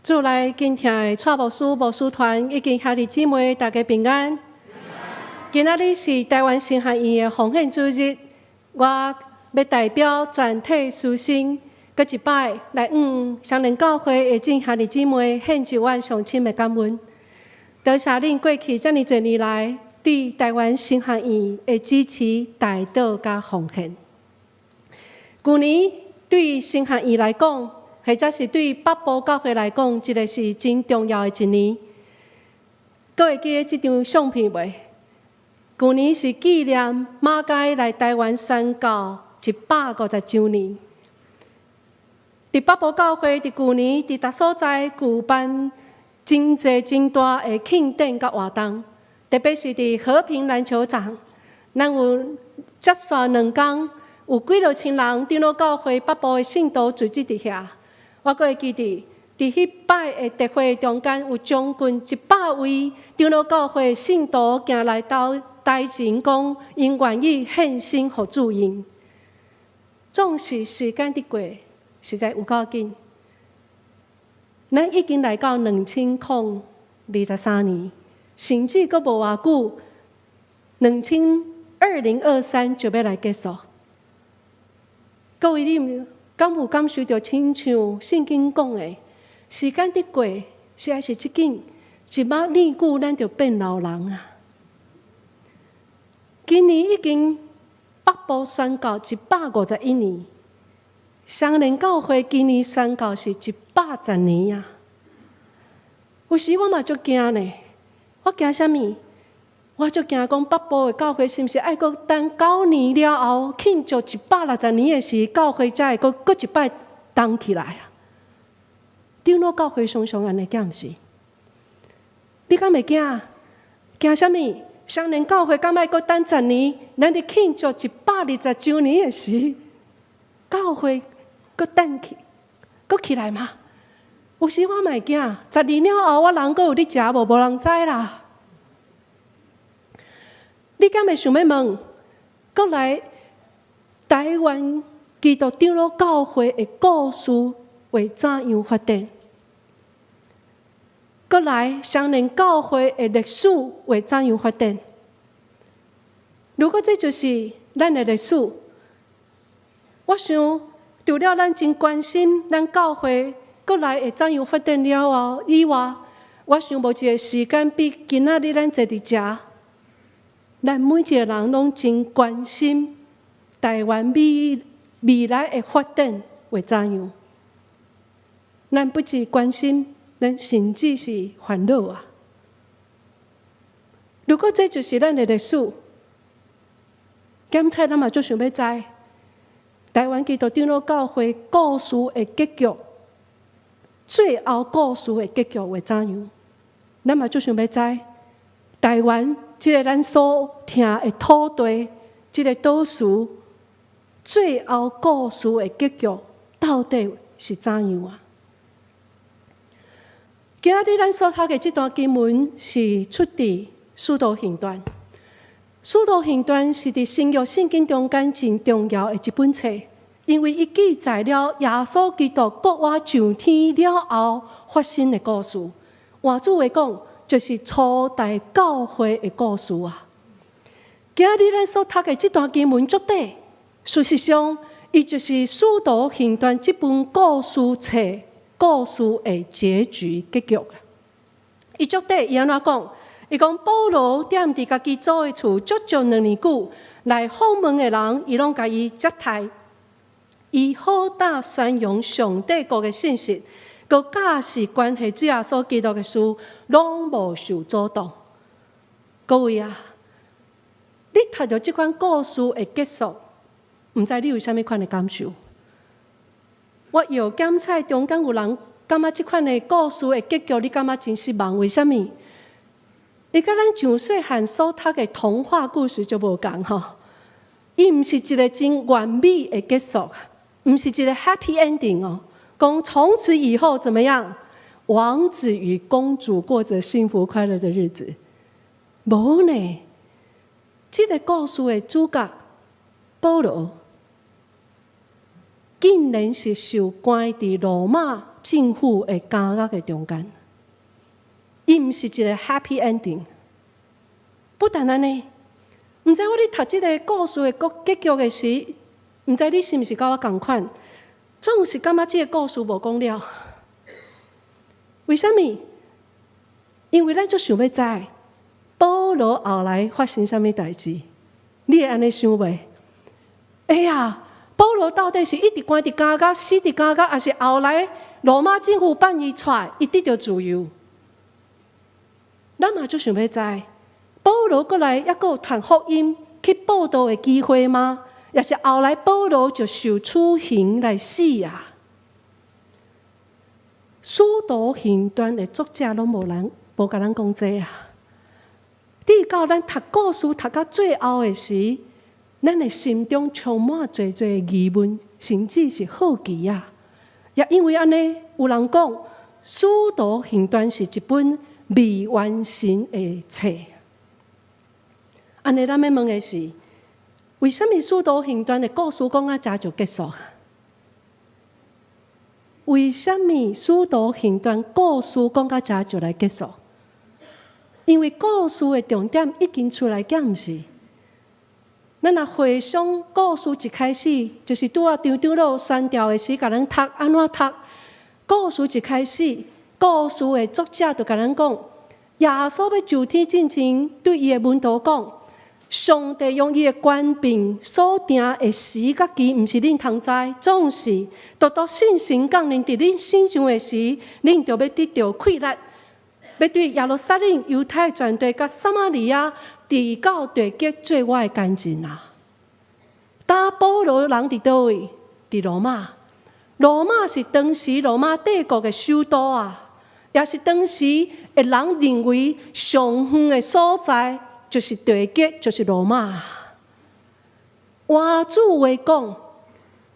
主內敬聽的蔡牧師、牧師團以及兄弟姊妹，大家平安。今仔日是台灣神學院的奉獻主日，我欲代表全體師生，閣一擺來向雙連教會的眾兄弟姊妹獻上阮上深的感恩。多謝恁過去遮爾濟年來對台灣神學院的支持、代禱佮奉獻。舊年對神學院來講，或者是對北部教會來講，這个是真重要的一年。閣會記得這張相片袂？舊年是紀念馬偕來台灣宣教150週年。佇北部教會，佇舊年佇逐所在舉辦真濟真大的慶典佮活動，特別是佇和平籃球場，咱有接續2工，有幾落千人長老教會北部的信徒聚集佇遐。我閣會記得，佇彼擺的特會中間，有將近100位長老教會信徒行來到台前，講𪜶願意獻身予主用。總是時間佇過，實在有夠緊。咱已經來到2023年，甚至閣無偌久，2023就欲來結束。各位，你敢有感受著親像聖經講的，時間佇過，實在是足緊，一目暝久，咱就變老人啊！今年已經北部宣教151年，雙連教會今年宣教是110年啊！有時我嘛足驚呢，我驚啥物？我足驚講北部的教會是毋是愛閣等9年了後慶祝160年的時，教會才會閣閣一擺動起來啊？長老教會常常按呢，敢毋是？你敢會驚？驚啥物？雙連教會敢愛閣等10年？咱佇慶祝120週年的時，教會閣等起，閣起來嗎？有時我嘛會驚，10年了後，我人閣有佇遮無？無人知啦。你敢會想欲問？閣來台灣基督長老教會的故事會怎樣發展？閣來雙連教會的歷史會怎樣發展？如果這就是咱的歷史，我想除了咱真關心咱教會閣來會怎樣發展了後以外，我想無一个時間比今仔日咱坐佇遮，咱每一个人攏真關心台灣未來的發展會怎樣。咱不只關心，咱甚至是煩惱啊！如果這就是咱的歷史，檢採咱嘛足想欲知，台灣基督長老教會故事的結局，最後故事的結局會怎樣？咱嘛足想欲知，台灣這个咱所疼的土地，這个島嶼，最後故事的結局到底是怎樣啊？今仔日咱所讀的這段經文是出佇《使徒行傳》。《使徒行傳》是佇新約聖經中間真重要的一本冊，因為伊記載了耶穌基督復活上天了後發生的故事。換句話講，就是初代教會的故事啊。今仔日咱所讀的這段經文足短，事實上，伊就是《使徒行傳》這本故事冊故事的結局結局。伊足短，伊按怎講？伊講保羅踮佇家己租的厝，足足2年久，來訪問的人，伊攏共伊接待。伊好膽宣揚上帝國的信息，閣教示關係主耶穌基督的事，攏無受阻擋。各位啊，你讀著這款故事的結束，毋知你有啥物款的感受？我有檢採中間有人感覺這款的故事的結局，你感覺真失望？為啥物？伊佮咱上細漢所讀的童話故事就無仝吼，伊毋是一个真完美的結束，毋是一个 happy ending 哦。講從此以後怎麼樣？王子與公主過着幸福快樂的日子，無呢？這个故事的主角保羅，竟然是受關佇羅馬政府的監獄的中間。伊毋是一個 happy ending。不但按呢，毋知我咧讀這个故事的結局的時，毋知你是毋是佮我仝款，總是感覺這个故事無講了。為啥物？因為咱足想欲知，保羅後來發生啥物代誌？你會按呢想袂？哎呀，保羅到底是一直關佇監獄，死佇監獄，抑是後來羅馬政府放伊出來，伊得著自由？咱嘛足想欲知，保羅閣來猶閣有傳福音去報道的機會嗎？抑是後來保羅就受處刑來死啊？使徒行傳的作者攏無人無共咱講這啊！直到咱讀故事讀到最後的時，咱的心中充滿濟濟疑問，甚至是好奇啊！也因為按呢，有人講《使徒行傳》是一本未完成的冊。按呢，咱欲問的是，為啥物《使徒行傳》的故事講到遮就結束？為啥物《使徒行傳》故事講到遮就來結束？因為故事的重點已經出來，敢毋是？咱若回想故事一開始，就是拄仔張長老宣召的時，共咱讀按怎讀？故事一開始，故事的作者就共咱講，耶穌欲上天進前，對伊的門徒講，上帝用伊的權柄所定的時佮期，毋是恁通知，總是獨獨聖神降臨佇恁身上的時，恁就欲得著氣力，欲對耶路撒冷、猶太全地佮撒瑪利亞，直到地極做我的見證啊！當保羅人佇佗位？佇羅馬。羅馬是當時羅馬帝國的首都啊，也是當時的人認為上遠的所在，就是地極，就是羅馬。換句話講，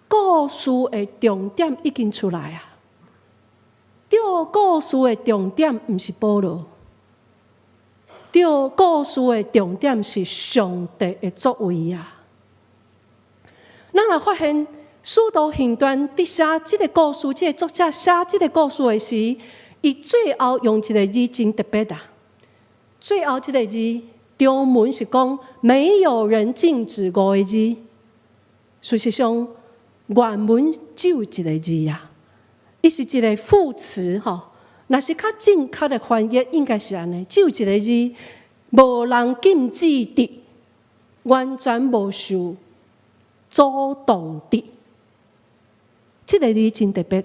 故事的重點已經出來啊！對，故事的重點毋是保羅，對，故事的重點是上帝的作為啊！咱若發現《使徒行傳》佇寫這个故事，這个作者寫這个故事的時，伊最後用一个字真特別啊！最後這个字，中文是講沒有人禁止五个字，事實上原文只有一个字啊，伊是一个副詞吼。若是較正確的翻譯，應該是按呢，只有一个字，無人禁止的，完全無受阻擋的。這个字真特別，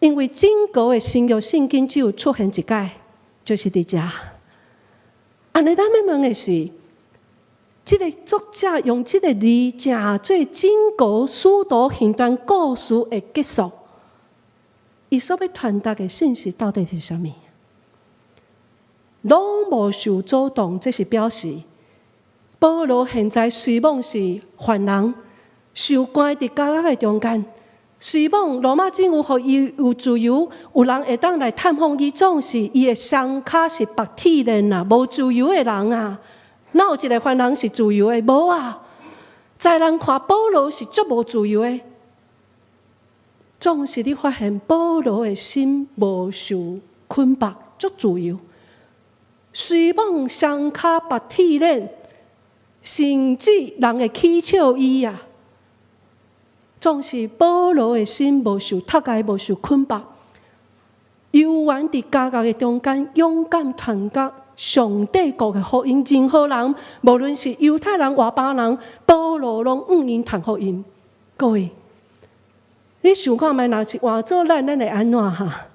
因為整個的新約聖經只有出現一擺，就是佇遮。按呢，咱欲問的是，這个作者用這个字，成做整個使徒行傳故事的結束，伊所欲傳達的信息到底是啥物？攏無受阻擋，這是表示保羅現在雖罔是犯人，受關佇監獄的中間，雖罔羅馬政府予伊有自由，有人會當來探訪伊，總是伊的雙跤是縛鐵鏈啊，無自由的人啊，哪有一个犯人是自由的？無啊！在人看保羅是足無自由的，總是你發現保羅的心無受捆綁，足自由。雖罔雙跤縛鐵鏈，甚至人會取笑伊啊，總是保羅的心無受束縛，無受捆綁，猶原佇監獄的中間勇敢傳講上帝國的福音。任何人，無論是猶太人、外邦人，保羅攏向𪜶傳福音。各位，你想看覓？若是換做咱，咱會按怎哈？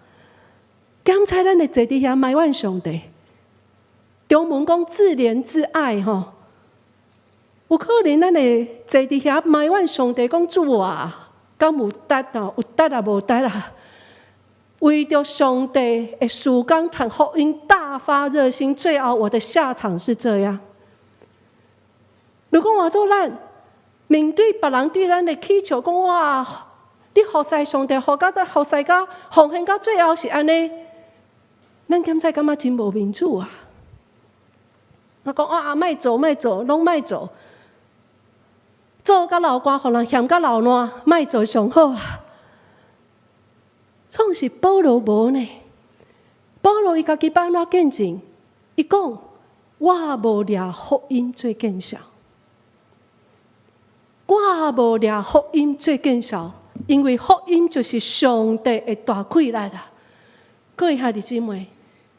敢猜咱會坐佇遐埋怨上帝？中文講自憐自愛吼，有可能咱會坐佇遐埋怨上帝，講主啊，敢有值哦？有值抑無值啊？為著上帝的事工傳福音，大發熱心，最後我的下場是這樣。如果換做咱面對別人對咱的乞笑，講哇，你服侍上帝，服到服侍到奉獻到最後是按呢，咱敢才感覺真無面子啊！我講啊，莫做莫做，攏莫做，做甲流汗，予人嫌甲流爛，莫做上好啊！創是保羅無呢？保羅伊家己按怎見證？伊講：我無掠福音做見笑，我無掠福音做見笑，因為福音就是上帝的大氣力啊！各位兄弟姊妹，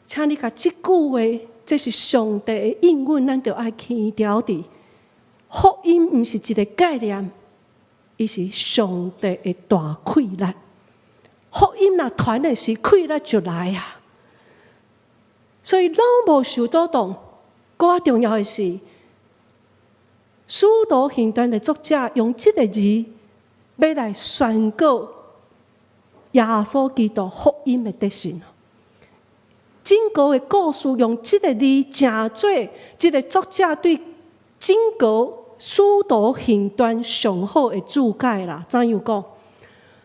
請你共這句話，這是上帝的應允，咱著愛牽牢佇。福音毋是一個概念，伊是上帝的大氣力。福音若傳的時，氣力就來啊！所以攏無受阻擋。閣較重要的是，使徒行傳的作者用這個字，欲來宣告耶穌基督福音的得勝。整個的故事用這個字，成做這個作者對整個使徒行傳上好的注解啦。怎樣講？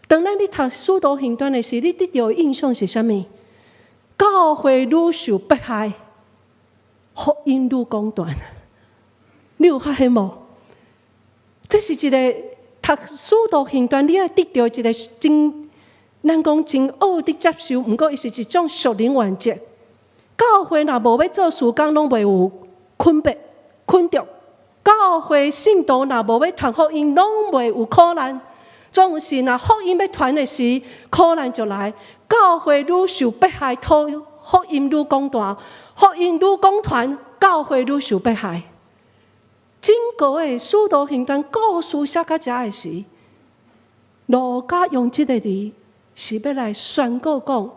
當咱咧讀使徒行傳的時，你得著的印象是啥物？教會愈受迫害，福音愈廣傳。你有發現無？這是一個讀使徒行傳，你愛得著一個真，咱講真學得接受，毋過伊是一種屬靈原則。教會若無欲做事工，攏袂有困迫、困著。教會信徒若無欲傳福音，攏袂有苦難。總是若福音欲傳的時，苦難就來。教會愈受迫害，福音愈廣大；福音愈廣傳，教會愈受迫害。整個的使徒行傳故事寫到遮的時，路加用這個字是欲來宣告講，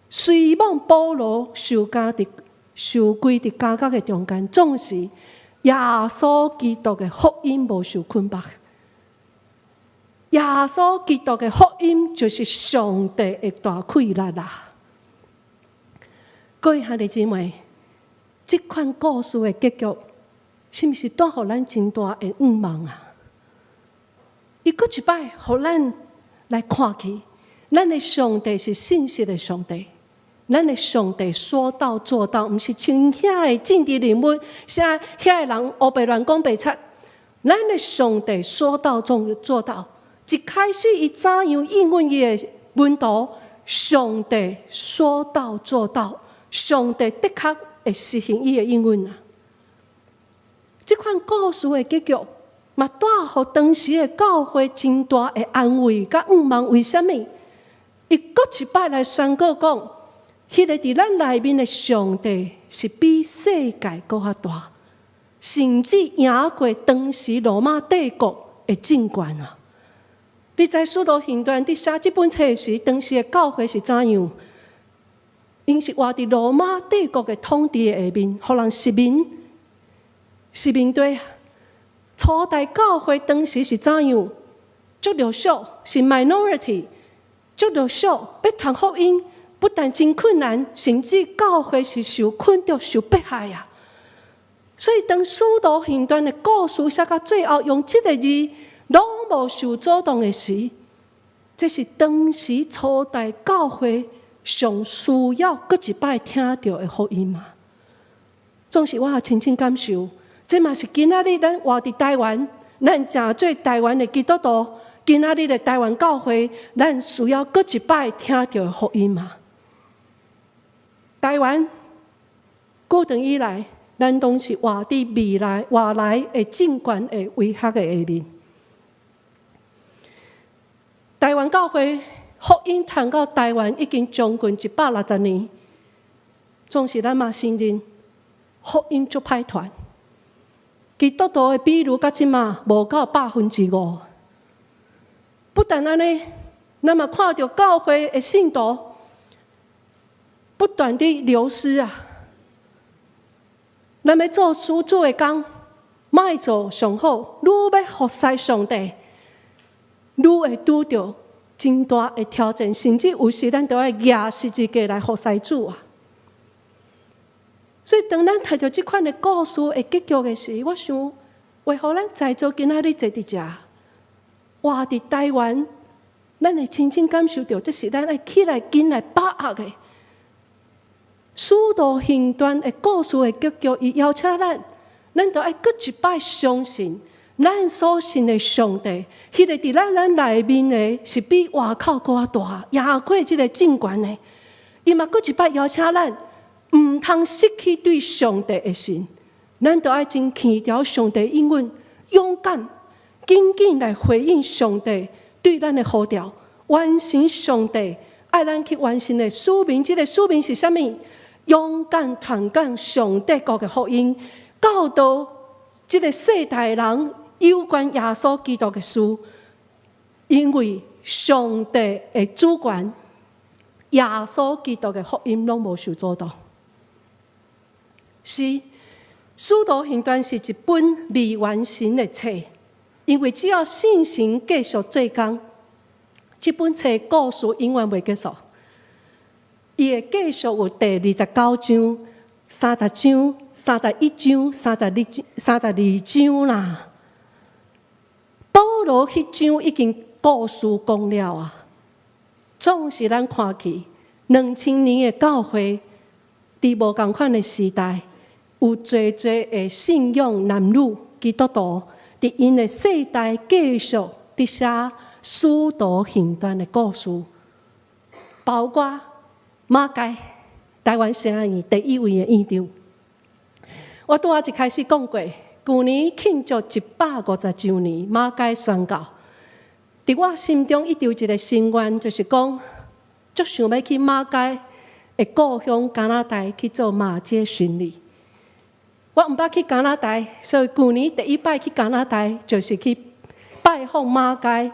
雖罔保羅受監佇受關佇監獄的中間，總是耶穌基督的福音無受捆綁。耶穌基督的福音就是上帝的大氣力啦！各位兄弟姊妹，這款故事的結局，是毋是帶予咱真大的向望啊？伊閣一擺，予咱來看去，咱的上帝是信實的上帝，咱的上帝說到做到，毋是像遐个政治人物，啥遐个人烏白亂講白賊。咱的上帝說到做做到。一開始，伊怎樣應允伊的門徒？上帝說到做到，上帝的確會實行伊的應允啊！這款故事的結局，嘛帶予當時的教會真大的安慰佮向望。為啥物？伊閣一擺來宣告講，彼個佇咱內面的上帝是比世界閣較大，甚至贏過當時羅馬帝國的政權啊！你知使徒行傳佇寫這本冊時，當時的教會是怎樣？𪜶是活佇羅馬帝國的統治的下面，予人殖民、殖民地。初代教會當時是怎樣？足弱小，是 minority，足弱小，欲傳福音不但真困難，甚至教會是受困著、受迫害啊！所以當使徒行傳的故事寫到最後，用這個字攏無受阻擋的時，這是當時初代教會上需要閣一擺聽著的福音嘛。總是我也親身感受，這嘛是今仔日咱活佇台灣，咱誠做台灣的基督徒，今仔日的台灣教會，咱需要閣一擺聽著的福音嘛。台灣古長以來，咱攏是活佇未來外來的政權的威嚇的下面。台灣教會福音傳到台灣已經將近160年，總是咱嘛承認福音足歹傳。基督徒的比率到這馬無夠5%。不但按呢，咱嘛看著教會的信徒不斷地流失啊！咱欲做主的工，莫做上好，愈欲服侍上帝，愈會拄著真大的挑戰，甚至有時咱著愛舉十字架來服侍主啊！所以，當咱讀著這款的故事的結局的時，我想，為何咱在座今仔日坐佇遮，活佇台灣，咱會親身感受著，這是咱愛起來緊來把握的。使徒行傳的故事的結局，伊邀請咱，咱著愛閣一擺相信，咱所信的上帝，彼个佇咱內面的，是比外口閣較大，贏過這个政權的。伊嘛閣一擺邀請咱，毋通失去對上帝的信，咱著愛真輕佻上帝應允，勇敢、緊緊來回應上帝對咱的呼召，完成上帝愛咱去完成的使命。這个使命是啥物？勇敢傳講上帝國的福音，教導這个世代人有關耶穌基督的事。因為上帝的主權，耶穌基督的福音攏無受阻擋。是《使徒行傳》是一本未完成的冊，因為只要聖神繼續做工，這本冊故事永遠袂結束。伊會繼續有第29章、30章、31章、32章、32章啦。保羅彼章已經故事講了啊，總是咱看去2000年的教會，佇無仝款的時代，有濟濟的信仰男女基督徒，佇𪜶的世代繼續佇寫使徒行傳的故事，包括馬偕，台灣聖愛院第一位的院長。我拄仔一開始講過，舊年慶祝150週年馬偕宣教。佇我心中一直有一个心願，就是講，足想欲去馬偕的故鄉加拿大去做馬偕巡禮。我毋捌去加拿大，所以舊年第一擺去加拿大，就是去拜訪馬偕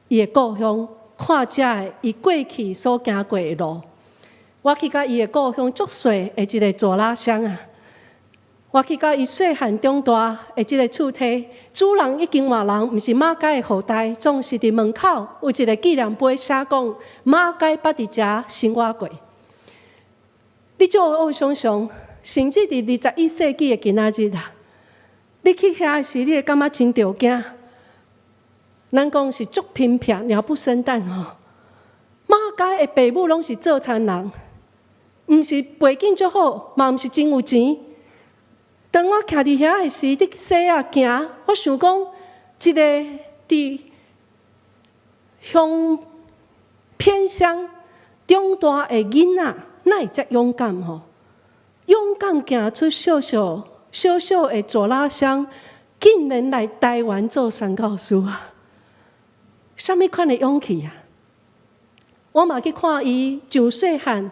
伊的故鄉，看遮的伊過去所行過的路。我去到伊的故鄉足細的一个左拉鄉啊！我去到伊細漢長大的這个厝體，主人已經換人，毋是馬偕的後代，總是佇門口有一个紀念碑寫講馬偕捌佇遮生活過。你就有想象，甚至佇21世紀的今仔日啊，你去遐時，你會感覺真著驚。咱講是足偏僻，鳥不生蛋吼。馬偕的爸母攏是做田人，毋是背景足好，嘛毋是真有錢。當我徛佇遐的時，佇西仔行，我想講，一个佇鄉偏鄉長大的囡仔，哪會遮勇敢吼？勇敢行出小小小小的左拉鄉，竟然來台灣做宣教師啊！啥物款的勇氣啊？我嘛去看伊上細漢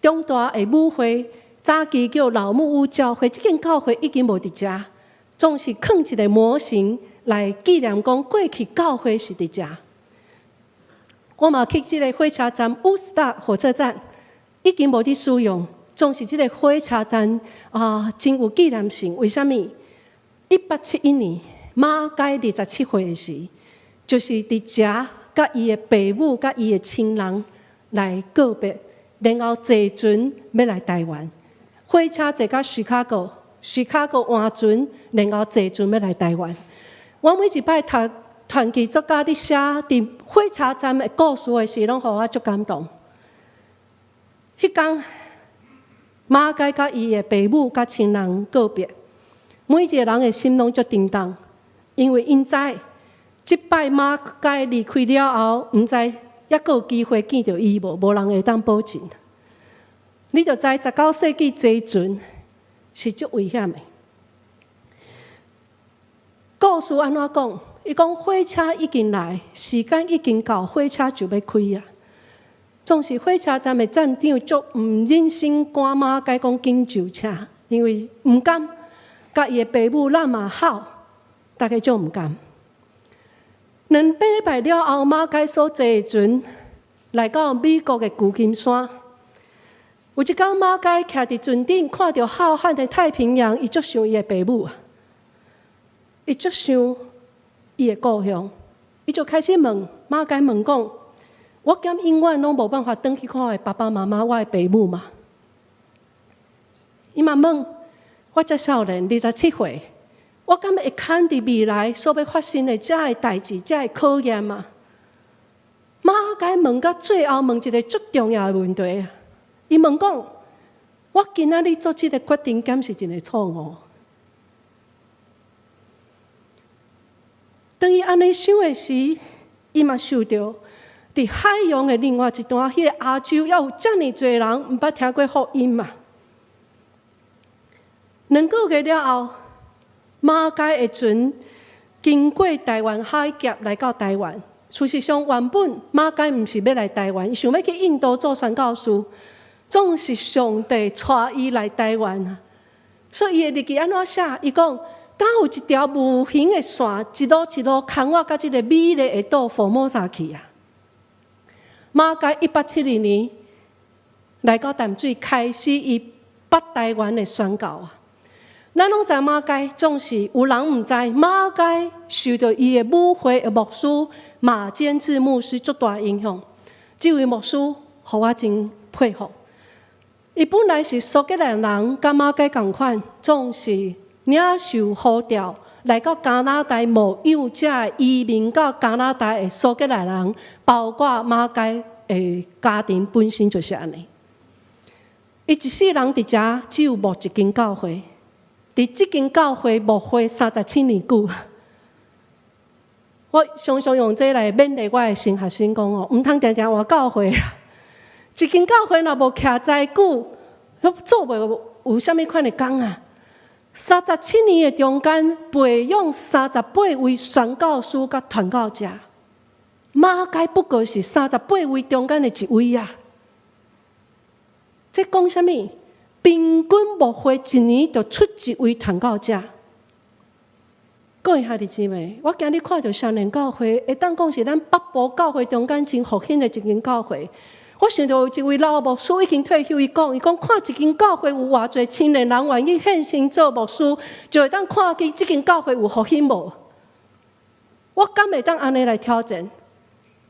長大的母會，早期叫老木屋教會，這間教會已經無佇遮，總是囥一个模型來紀念講過去教會是佇遮。我嘛去這个火車站烏斯達火車站，已經無佇使用，總是這个火車站啊，真有紀念性。為啥物？1871年馬偕27歲的時，就是佇遮佮伊的爸母、佮伊的親人來告別，然後坐船欲來台灣。火車坐到芝加哥，芝加哥換船，然後坐船欲來台灣。我每一擺讀傳記作家佇寫佇火車站的故事的時，攏予我足感動。彼工馬偕佮伊的爸母佮親人告別，每一个人的心攏足沉重，因為𪜶知這擺馬偕離開了後，毋知猶閣有機會見著伊無，無人會當保證。你就知19世紀坐船是足危險的。故事按怎講？伊講火車已經來，時間已經到，火車就欲開啊。總是火車站的站長足毋忍心趕馬偕講緊上車，因為毋甘，佮伊的爸母攬嘛吼，大家足毋甘。2禮拜了後，馬偕所坐的船來到美國的舊金山。有一工，馬偕徛佇船頂，看著浩瀚的太平洋，伊足想伊的爸母啊，伊足想伊的故鄉，伊就開始問馬偕問講：我敢永遠攏無辦法轉去看我的爸爸媽媽、我的爸母嗎？伊嘛問：我遮少年，27歲，我敢會堪佇未來所欲發生的遮的代誌、遮的考驗嗎？馬偕問到最後，問一个足重要的問題啊！伊問講：我今仔日做這个決定，敢是一个錯誤？當伊按呢想的時，伊嘛受著佇海洋的另外一端，彼個亞洲，猶有遮爾濟人毋捌聽過福音嘛。2個月了後，馬偕的船經過台灣海峽來到台灣。事實上，原本馬偕毋是欲來台灣，伊想欲去印度做宣教師，總是上帝帶伊來台灣啊。所以伊的日記按怎寫？伊講，敢有一條無形的線，一路一路牽我到這个美麗的島福摩薩去啊！馬偕1872年來到淡水，開始伊北台灣的宣教啊！咱攏知馬偕，總是有人毋知馬偕受著伊的母會的牧師馬堅志牧師足大影響。這位牧師予我真佩服。伊本來是蘇格蘭人，佮馬偕仝款，總是領受呼召來到加拿大牧養遮移民到加拿大的蘇格蘭人，包括馬偕的家庭本身就是按呢。伊一世人佇遮只有牧一間教會。佇這間教會牧會37年久，我常常用這來勉勵我的新學生講哦，毋通定定換教會啦。一間教會若無徛在久，做袂有啥物款的工啊？三十七年的中間，培養38位宣教師佮傳教者，馬偕不過是三十八位中間的一位啊！這講啥物？平均牧會一年就出一位傳教者。各位兄弟姊妹，我今日看著雙連教會，會當講是咱北部教會中間真復興的一間教會。我想著有一位老牧師已經退休，伊講，伊講看一間教會有偌濟青年人願意獻身做牧師，就會當看見這間教會有復興無？我敢會當按呢來挑戰？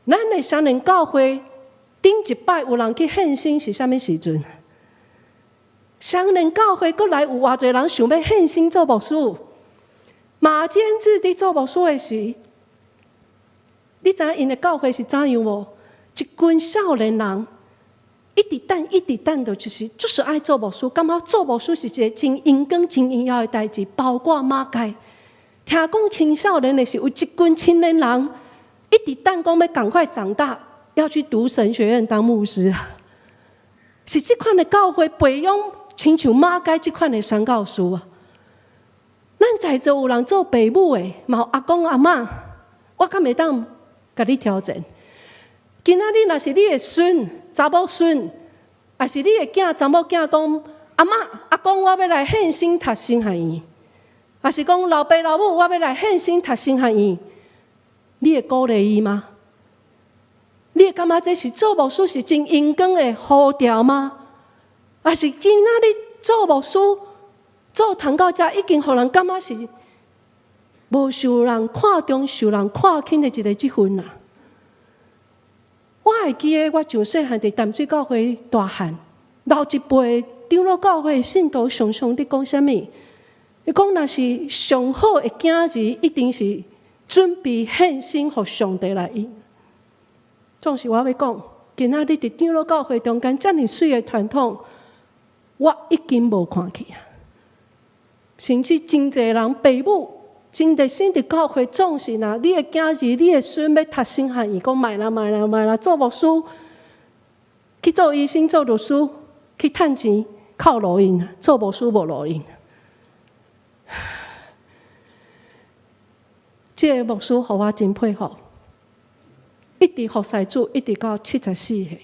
咱的雙連教會頂一擺有人去獻身是啥物時陣？雙連教會閣來有偌濟人想欲獻身做牧師？馬堅志佇做牧師的時，你知影𪜶的教會是怎樣無？一群少年人一直等，一直等，就是愛做牧師，感覺做牧師是一个真榮光、真榮耀的代誌。包括馬偕，聽講青少年的時，有一群青年人一直等，講欲趕快長大，要去讀神學院當牧師。是這款的教會培養，親像馬偕這款的宣教師啊。咱在座有人做爸母的，嘛有阿公阿嬤，我敢會當共你挑戰？今仔日若是你的孫、查某孫，抑是你的囝、查某囝講，阿嬤、阿公，我欲來獻身讀神學院，抑是講老爸老母，我欲來獻身讀神學院，你會鼓勵伊嗎？你會感覺這是做牧師是真榮光的呼召嗎？抑是今仔日做牧師、做傳教者，已經予人感覺是無受人看重、受人看輕的一个職分啊？我會記得，我上細漢佇淡水教會大漢，老一輩長老教會信徒常常佇講啥物？伊講，若是上好的囝兒，一定是準備獻身予上帝來用。總是我欲講，今仔日佇長老教會中間遮爾媠的傳統，我已經無看去啊！甚至真濟人爸母真熱心佇教會，總是若你的囝兒、你的孫欲讀神學院，講莫啦莫啦莫啦，做牧師，去做醫生、做律師，去趁錢，較路用啊！做牧師無路用。這个牧師予我真佩服，一直服侍主，一直到74歲。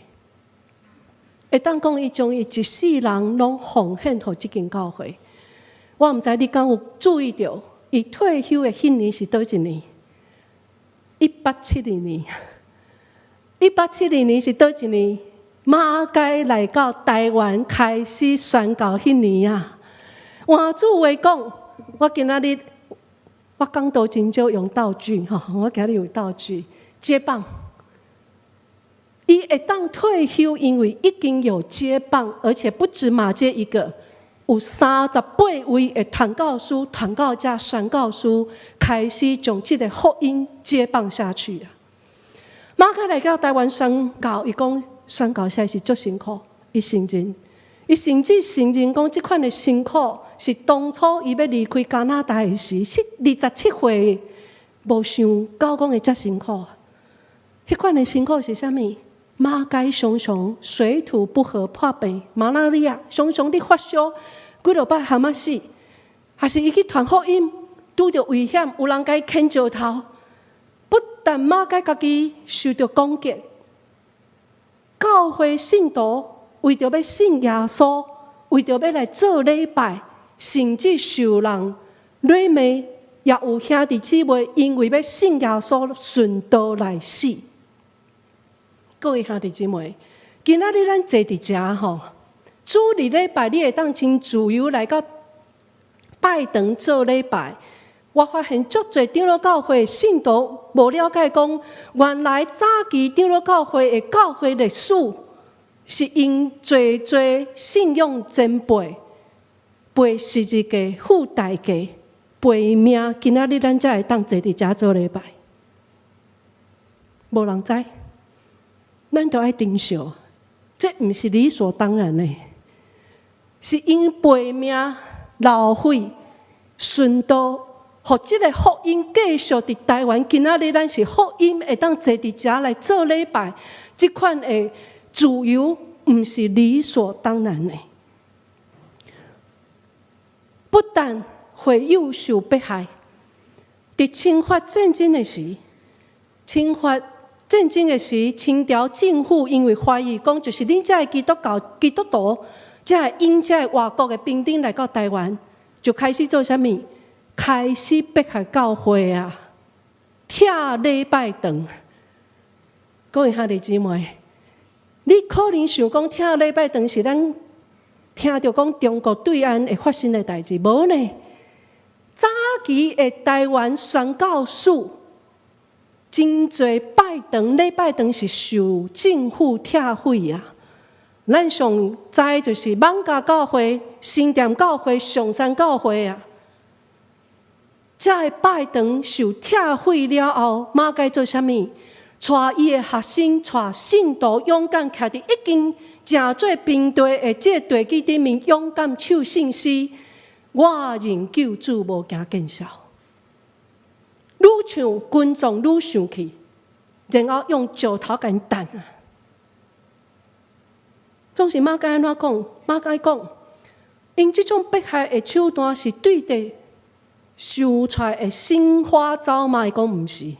會當講伊將伊一世人攏奉獻予這間教會。我毋知你敢有注意著，伊退休的彼年是佗一年？1872年。1872年是佗一年？馬偕來到台灣開始宣教彼年啊！換句話講，我今仔日我講道真少用道具吼，我今日有道具接棒。伊會當退休，因為已經有接棒，而且不止馬偕一個，有38位的傳教師、傳教者、宣教師開始將這个福音接棒下去啊。馬偕來到台灣宣教，伊講宣教實在是足辛苦，伊承認，伊甚至承認講這款的辛苦是當初伊欲離開加拿大的時，是27歲無像教講的遮辛苦。彼款的辛苦是啥物？馬偕常常水土不服破病，馬拉利亞常常咧發燒，幾落擺含仔死，還是伊去傳福音，拄著危險，有人共伊牽石頭。不但馬偕家己受著攻擊，教會信徒為著欲信耶穌，為著欲來做禮拜，甚至受人辱罵，也有兄弟姊妹因為欲信耶穌，順道來死。各位兄弟姊妹，今仔日咱坐佇遮吼，主日禮拜你會當真自由來到拜堂做禮拜。我發現足濟長老教會信徒無了解講，原來早期長老教會的教會歷史是𪜶濟濟信仰前輩背十字架付代價背命，今仔日咱才會當坐佇遮做禮拜。無人知，咱都愛珍惜，這毋是理所當然的，是𪜶背命流血殉道，予這个福音繼續佇台灣。今仔日咱是福音會當坐佇遮來做禮拜，這款的自由毋是理所當然的。不但會友受迫害，佇侵華戰爭的時，侵華戰爭的時，清朝政府因為懷疑講，就是恁遮的基督教基督徒，才會引這个外國的兵丁來到台灣，就開始做啥物？開始迫害教會啊，拆禮拜堂。各位兄弟姊妹，你可能想講拆禮拜堂是咱聽著講中國對岸會發生的代誌，無呢？早期的台灣宣教士，真濟拜堂禮拜堂是受政府拆毀啊。咱上知就是艋舺教會、新店教會、上山教會啊。這个拜堂受拆毀了後，馬偕做啥物？帶伊的學生、帶信徒勇敢徛佇已經成做平地的這個地基頂面，勇敢唱聖詩。我認救主無驚見笑，愈唱群眾愈生氣，然後用石頭共𪜶擲啊！總是馬偕按怎講？馬偕講，𪜶這種迫害的手段是對佇想出來的新花招嗎？伊講毋是，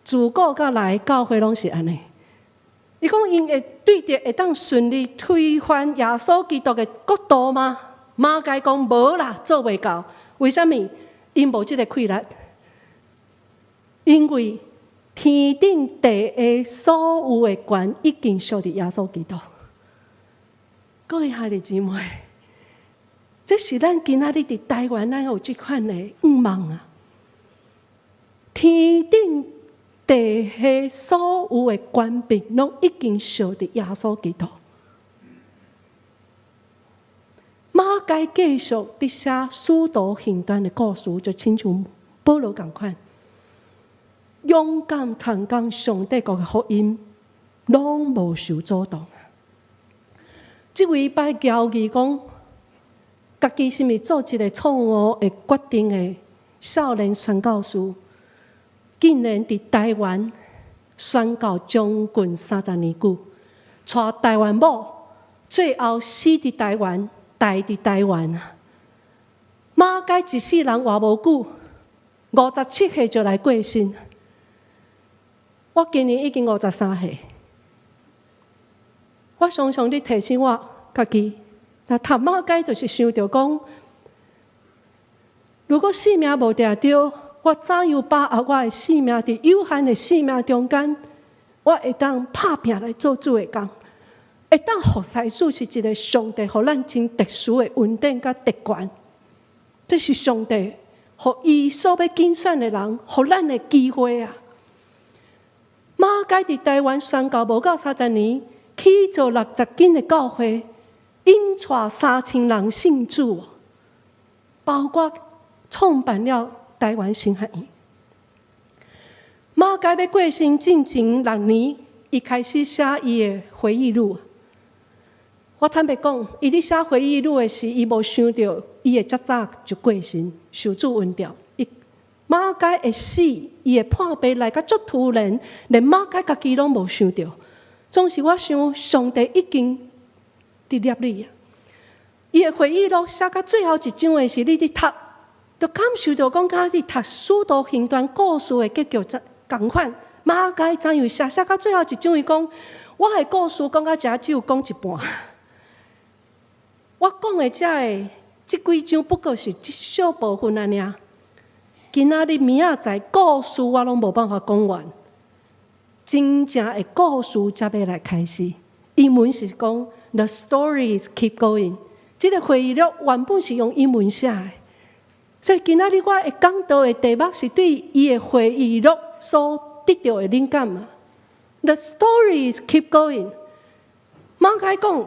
自古到來教會攏是按呢。伊講𪜶會對佇會當順利推翻耶穌基督的國度嗎？馬偕講無啦，做袂到。為啥物？𪜶無這个氣力，因為天頂地下所有的權已經屬佇耶穌基督。各位兄弟姊妹，這是咱今仔日佇台灣，咱有這款的願望啊！天頂地下所有的權柄，攏已經屬佇耶穌基督。馬偕繼續佇寫使徒行傳的故事，就親像保羅仝款，勇敢傳講上帝國的福音，攏無受阻擋。這位擺交議講，家己是毋是做一個錯誤的決定的少年宣教師，竟然佇台灣宣教將近30年久，娶台灣某，最後死佇台灣，刣佇台灣啊！馬偕一世人活無久，57歲就來過身。我今年已經53歲，我常常咧提醒我家己，若讀馬偕就是想著講，如果性命無定著，我怎有把握我的性命佇有限的性命中間，我會當拍拚來做主的工，會當服侍主是一個上帝予咱真特殊的恩典佮特權。這是上帝予伊所欲揀選的人，予咱的機會啊！馬偕佇台灣宣教無夠30年，起造60間的教會，引帶3000人信主，包括創辦了台灣神學院。馬偕欲過身進前6年，伊開始寫伊的回憶錄。我坦白講，伊咧寫回憶錄的時，伊無想著伊會遮早就過身，受主恩召。伊馬該會死，伊的破病來甲足突然，連馬該家己攏無想著。總是我想，上帝已經佇立你啊！伊的回憶錄寫到最後一章的時，你佇讀，就感受著講，敢是讀使徒行傳故事的結局仝款。馬該怎樣寫？寫到最後一章，伊講，我的故事講到遮只有講一半。我講的這个這幾章不過是一小部分按呢爾。今仔日明仔載故事我攏無辦法講完，真正的故事才欲來開始。英文是講 The stories keep going。這个回憶錄原本是用英文寫的，所以今仔日我會講道的題目是對伊的回憶錄所得著的靈感嘛。The stories keep going。馬該講，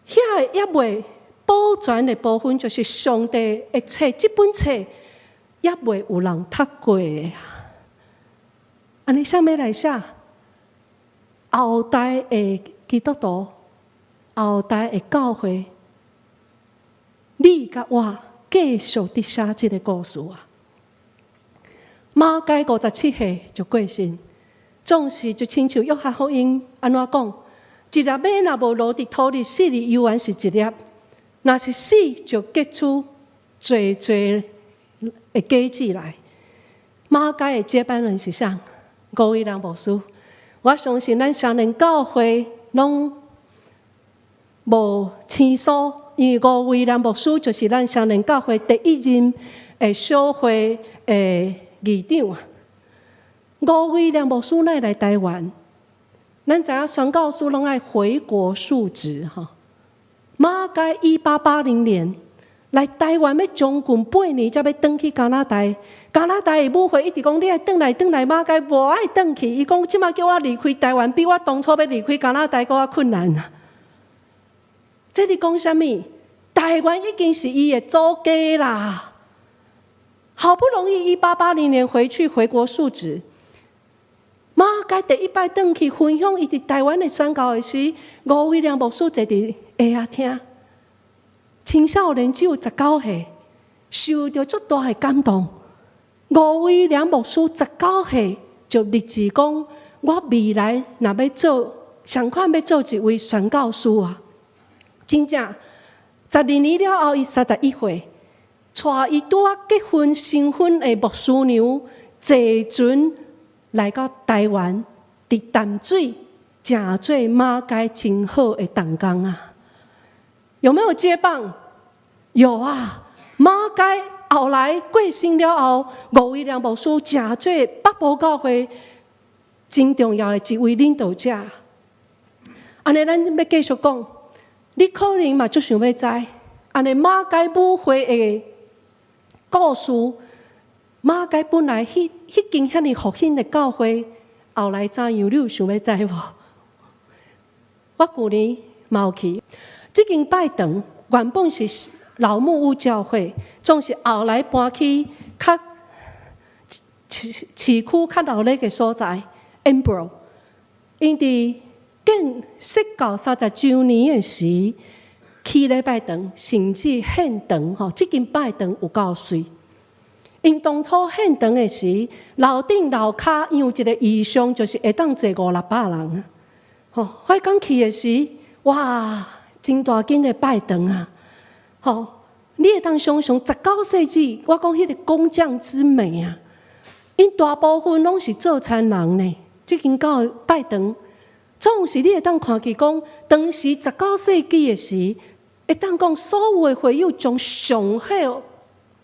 遐个猶未保全的部分，就是上帝的冊，這本冊猶未有人讀過的啊。按呢啥物來寫？後代的基督徒，後代的教會，你佮我繼續佇寫這个故事啊。馬該57歲就過身，總是就親像約翰福音按怎講？一粒麥若無落佇土裡死裡，猶原是一粒；若是死，就結出濟濟的果子來。馬該的接班人是啥？吳威廉牧師。我相信咱雙連教會攏無生疏，因為吳威廉牧師就是咱雙連教會第一任的小會的議長啊。吳威廉牧師來來台灣，咱知影宣教師攏愛回國述職吼。馬該1880年來台灣，欲將近半年，才欲轉去加拿大。加拿大的母會一直講你愛轉來轉來，馬該無愛轉去。伊講這馬叫我離開台灣，比我當初欲離開加拿大閣較困難啊！這佇講啥物？台灣已經是伊的祖家啦。好不容易1880年回去回國述職，馬該第一擺轉去分享伊佇台灣的宣教的時，吳威廉牧師坐佇下仔聽。青少年只有19歲，受著足大的感動。吳威廉牧師十九歲就立志講：我未來若欲做，仝款欲做一位宣教師啊！真正12年了後，伊31歲，帶伊拄仔結婚新婚的牧師娘坐船來到台灣，佇淡水成做馬該真好的同工啊！有沒有接棒？有啊！馬該後來過身了後，吳威廉牧師成做北部教會真重要的一位領導者。按呢，咱欲繼續講，你可能嘛足想欲知，按呢馬該母會的故事，馬該本來彼間遐爾復興的教會，後來怎樣？你有想欲知無？我舊年嘛有去，這間拜堂原本是老木屋教會，總是後來搬去較市區較熱鬧的所在，Embro。𪜶佇建設教30週年的時，起禮拜堂，甚至獻堂吼，這間拜堂有夠媠。𪜶當初獻堂的時，樓頂樓跤𪜶有一个異象，就是會當坐五六百人啊。吼，我剛去的時，哇，真大間的拜堂啊！吼，你會當想象19世紀，我講彼个工匠之美啊，𪜶大部分攏是做田人呢。這間教拜堂，總是你會當看見講，當時十九世紀的時，會當講所有的會友將上好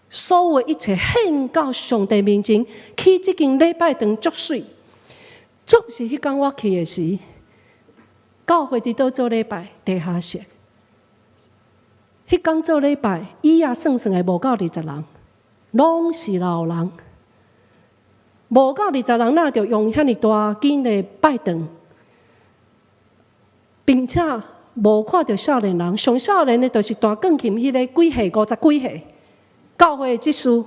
所有的一切獻到上帝面前，起這間禮拜堂足媠。總是彼工我去的時，教會佇佗做禮拜？地下室。彼工做禮拜，椅仔算算的無夠20人，攏是老人。無夠二十人，哪著用遐爾大間的拜堂，並且無看著少年人，上少年的就是彈鋼琴彼个幾歲，50幾歲。教會的執事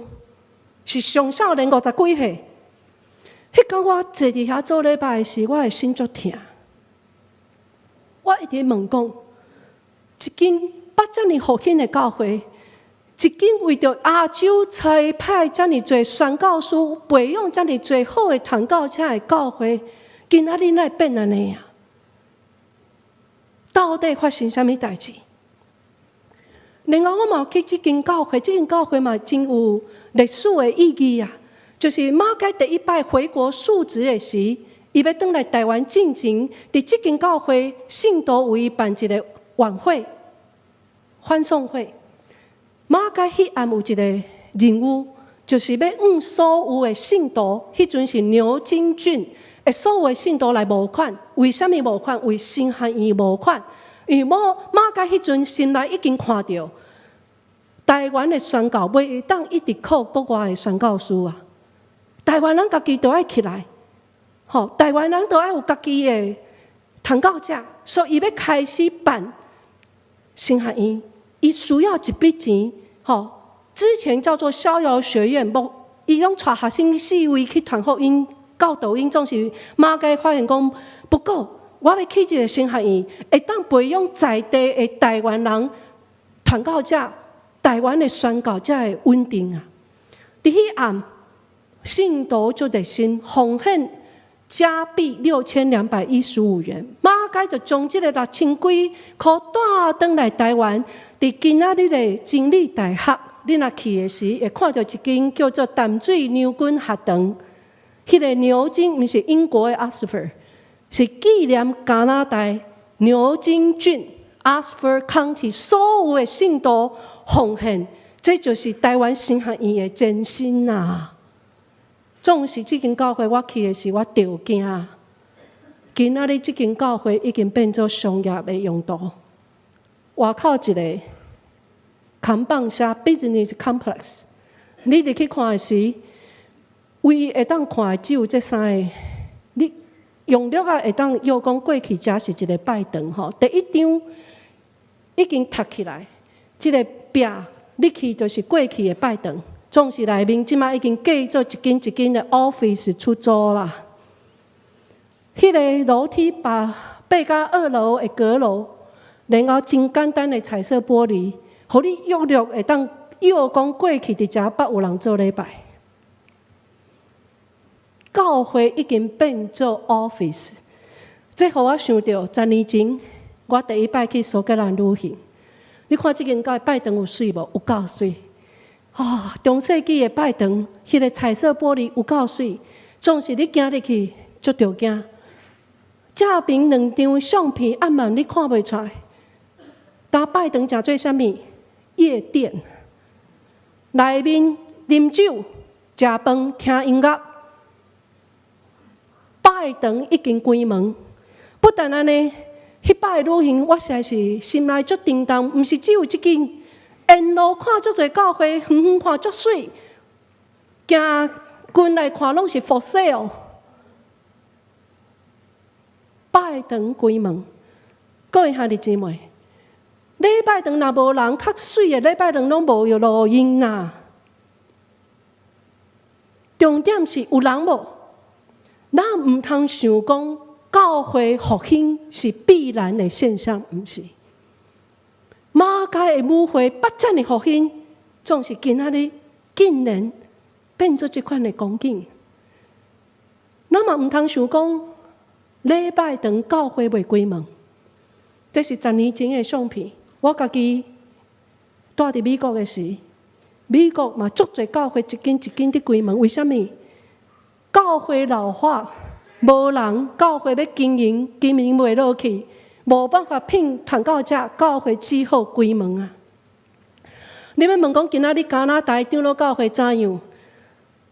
是上少年五十幾歲。彼工我坐佇遐做禮拜的時，我的心足疼。我一直問講，一間捌遮爾復興的教會，一間為著亞洲差派遮爾濟宣教師，培養遮爾濟好的傳教者的教會，今仔日哪會變按呢啊？到底發生啥物代誌？另外，我嘛去這間教會，這間教會嘛真有歷史的意義啊！就是馬偕第一擺回國述職的時，伊欲轉來台灣進前，佇這間教會信徒為伊辦一個晚會、歡送會。馬偕彼暗有一個任務，就是欲向所有的信徒，彼陣是牛津郡的所有的信徒來募款。為啥物募款？為神學院募款。因為馬偕彼陣心內已經看著，台灣的宣教袂會當一直靠國外的宣教師啊！台灣人家己都愛起來，吼！台灣人都愛有家己的傳教者，所以伊欲開始辦神學院，伊需要一筆錢，吼！之前叫做逍遙學院，無伊攏帶學生四圍去傳福音、教導𪜶，總是馬偕發現講不夠，我欲起一個神學院，會當培養在地的台灣人傳教者，台灣的宣教才會穩定啊！佇彼暗，信徒就熱心奉獻加幣6215元，馬偕就將這个六千幾箍帶轉來台灣。佇今仔日的真理大學，你若去的時，會看著一間叫做淡水牛津學堂。彼个牛津毋是英國的 Oxford，是紀念加拿大牛津郡 Oxford County 所有的信徒奉獻，這就是台灣神學院的前身啊！總是這間教會，我去的時，我著驚。今仔日這間教會已經變做商業的用途。外口一个看板寫 business complex，你入去看的時，唯一會當看的只有這三个。你用略仔會當臆講過去遮是一个拜堂吼。第一張已經塌起來，這个壁你去就是過去的拜堂，總是內面這擺已經改做一間一間的 office 出租啦。彼个樓梯爬到二樓的閣樓，然後真簡單的彩色玻璃，予你約略會當臆講過去佇遮捌有人做禮拜。教會已經變做 office，這予我想著10年前，我第一擺去蘇格蘭旅行。你看這間教會拜堂有媠無？有夠媠。哦，中世紀的拜堂，彼个彩色玻璃有夠媠，總是你行入去足著驚。正邊兩張相片暗暗你看袂出來。當拜堂成做啥物？夜店，內面啉酒、食飯、聽音樂。拜堂已經關門，不但按呢，彼擺旅行我實在是心內足沉重，毋是只有這間，沿路看足濟教會，遠遠看足媠，行近來看攏是 for sale。拜堂關門，各位兄弟姊妹，禮拜堂若無人，較媠的禮拜堂攏無有路用啦。重點是有人無？咱毋通想講教會復興是必然的現象，毋是。馬偕的母會捌遮爾復興，總是今仔日竟然變做這款的光景。咱嘛毋通想講禮拜堂教會袂關門，這是10年前的相片。我家己蹛佇美國的時，美國嘛足濟教會一間一間佇關門，為啥物？教會老化，無人教會欲經營，經營袂落去，無辦法聘傳教者，教會只好關門啊！你欲問講今仔日加拿大長老教會怎樣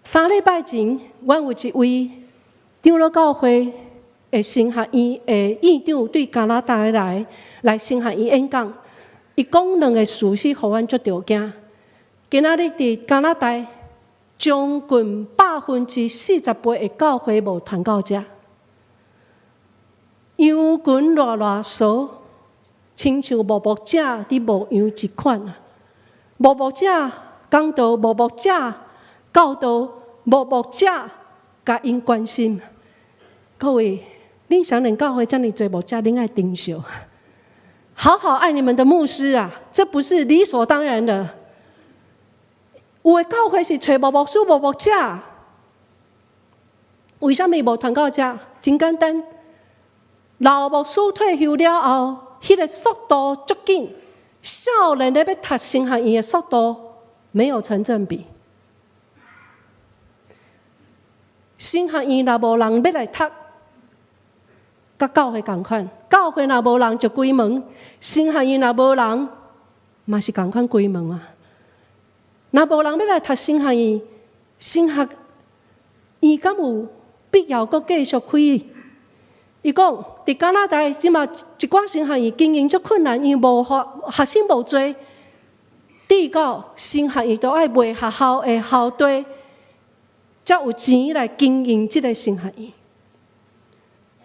？3禮拜前，阮有一位長老教會的神學院的院長對加拿大來來神學院演講，伊講兩個事實，予阮足著驚。今仔日佇加拿大，將近48%的教會無傳教者，羊群偌偌疏，親像無牧者佇牧羊一款啊！無牧者講道，無牧者教導，無牧者共𪜶關心。各位，恁想恁教會遮爾濟牧者，恁愛珍惜，好好愛你們的牧師啊！這不是理所當然的。有的教會是揣無牧師、無牧者，為啥物無傳到遮？真簡單，老牧師退休了後，彼個速度足緊，少年的欲讀神學院的速度沒有成正比。神學院若無人欲來讀，佮教會仝款，教會若無人就關門，神學院若無人，嘛是仝款關門啊。若無人欲來讀神學院，神學院敢有必要閣繼續開？伊講，佇加拿大這馬一寡神學院經營足困難，因為無學學生無濟，直到神學院都愛賣學校的校地，才有錢來經營這个神學院。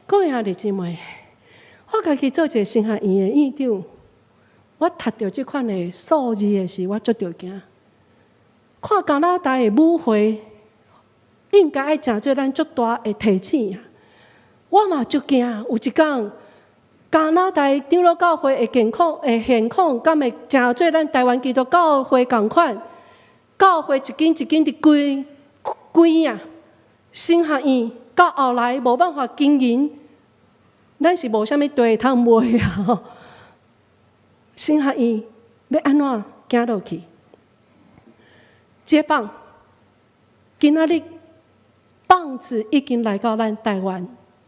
各位兄弟姊妹，我家己做一个神學院的院長，我讀著這款的數字的時，我足著驚。看加拿大的母會，應該愛誠做咱足大的提醒啊！我嘛足驚，有一工加拿大長老教會的健康的現況，敢會誠做咱台灣基督教會仝款？教會一間一間佇關關啊，神學院到後來無辦法經營，咱是無啥物地會通賣啊！神學院欲按怎行落去？這棒今仔日棒子已經來到咱台灣，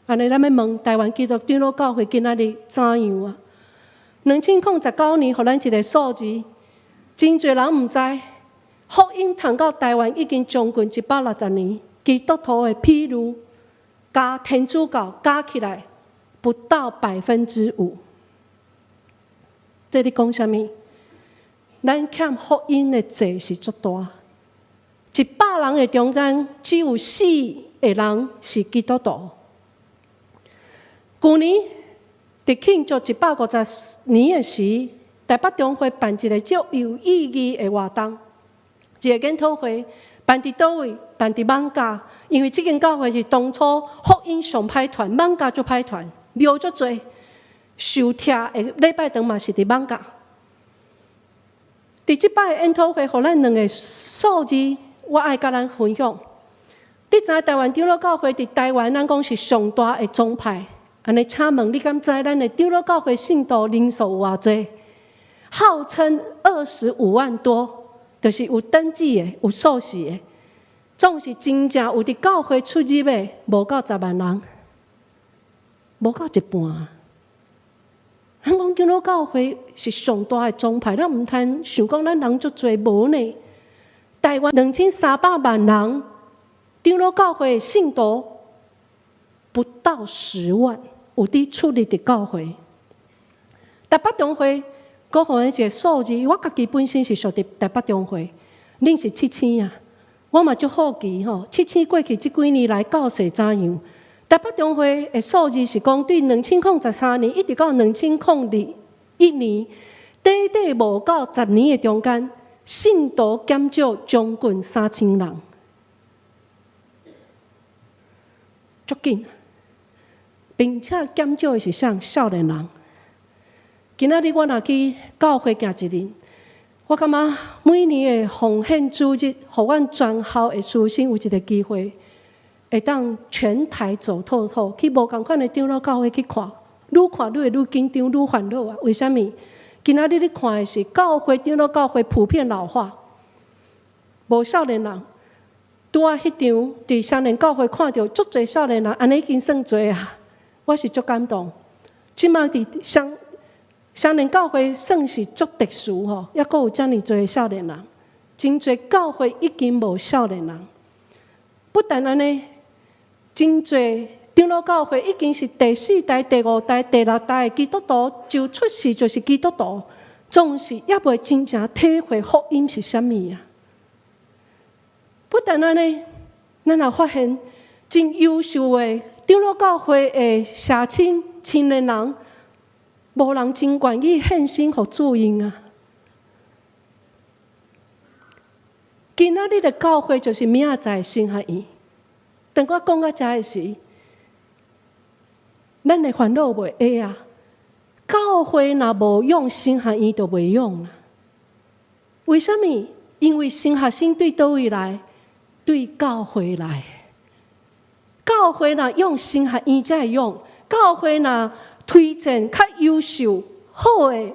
按呢咱欲問台灣基督長老教會今仔日怎樣啊？2019年，予咱一个數字，真濟人毋知，福音傳到台灣已經將近160年，基督徒的比率佮天主教加起來不到5%。這咧講啥物？咱欠福音的債是足大。100人的中間，只有四個人是基督徒。舊年佇慶祝150年的時，台北中會辦一个足有意義的活動，一个研討會，辦佇佗位？辦佇艋舺，因為這間教會是當初福音上歹傳，艋舺足歹傳，廟足濟，受拆的禮拜堂嘛是佇艋舺。佇這擺的研討會，予咱兩个數字，我愛佮咱分享。你知台灣長老教會佇台灣，咱講是上大的宗派。按呢，請問你敢知咱的長老教會信徒人數有偌濟？號稱25萬多，就是有登記的、有受洗的，總是真正有佇教會出入的，無夠10萬人，無夠一半。咱講長老教會是上大的宗派，咱毋通想講咱人足濟，無呢。台灣2300萬人，長老教會信徒不到10萬，有佇出入佇教會。台北中會，閣予咱一个數字，我家己本身是屬佇台北中會，恁是七星啊，我嘛足好奇吼，七星過去這幾年來教勢怎樣？台北中會的數字是講，對2013年一直到2021年，短短無夠10年的中間，信徒減少將近3000人，足緊，並且減少的是啥？少年人。今仔日我若去教會行一日，我感覺每年的奉獻主日，予阮全校的師生有一个機會，會當全台走透透，去無仝款的長老教會去看，愈看愈會愈緊張，愈煩惱啊！為啥物？今仔日你看的是教會長老教會普遍老化，無少年人。拄仔彼場佇雙連教會看著足濟少年人，按呢已經算濟啊！我是足感動。這馬佇雙雙連教會算是足特殊吼，猶閣有遮爾濟少年人，真濟教會已經無少年人。不但按呢，真濟長老教會已經是第四代、第五代、第六代的基督徒，就出世就是基督徒，總是猶未真正體會福音是啥物啊！不但按呢，咱也發現真優秀的長老教會的社青青年人，無人真願意獻身予主𪜶啊！今仔日的教會就是明仔載神學院。當我講到遮的時，咱的煩惱袂會啊！教會若無用，神學院就袂用啊。為啥物？因為神學生對佗位來？對教會來。教會若用神學院才會用，教會若推薦較優秀好的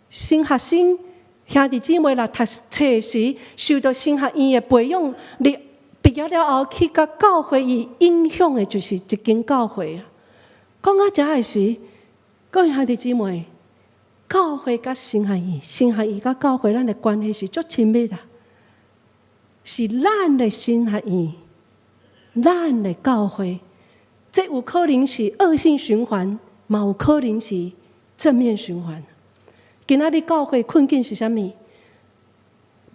神學生兄弟姊妹來讀冊時，受到神學院的培養，你畢業了後去佮教會伊影響的就是一間教會啊。講到遮的時，各位兄弟姊妹，教會佮神學院，神學院佮教會，咱的關係是足親密的，是咱的神學院，咱的教會，這有可能是惡性循環，嘛有可能是正面循環。今仔日教會困境是啥物